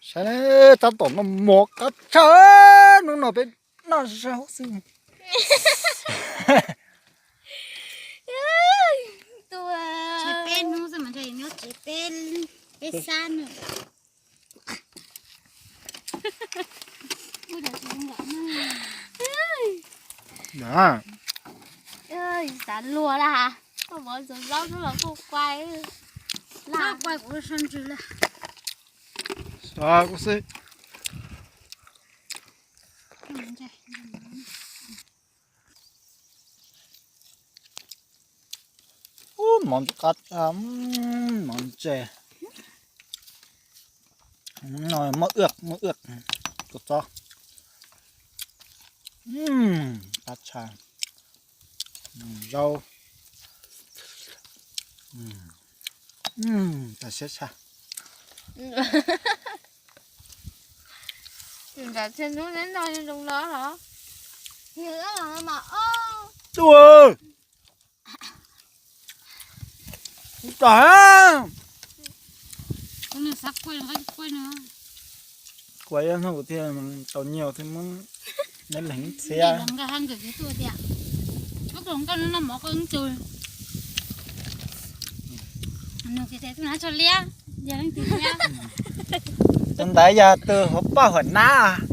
Saib, tab tom noj mov qab tshaj, hnub no peb noj zaub xwb. Tsev peb hnub xwb mas ntshe nyob tsev peb, peb sab no. Xav luag la, koj mov ntxuav zaub xwb los kuj quaj, kuj quaj kuv sab ntsws lawm. Xav kuv xwb. Ub, mov ntxim qab, mov ntse. Muaj wb, muaj wb, kua txob, qab tshaj, zaub, tas siab tshaj. Nram txhia hnub neb noj zoo no los? Tuaj, tas. Kuv ib hnub kuv thiaj tau nyiaj thiaj muab neb leeg txhiab. Nkawd hab nkawd tias, koj noj mov koj ib tug, nws tias tus na tso liab, yog leej twg liab. Tus ntawd yog tus hauv poj huam nab.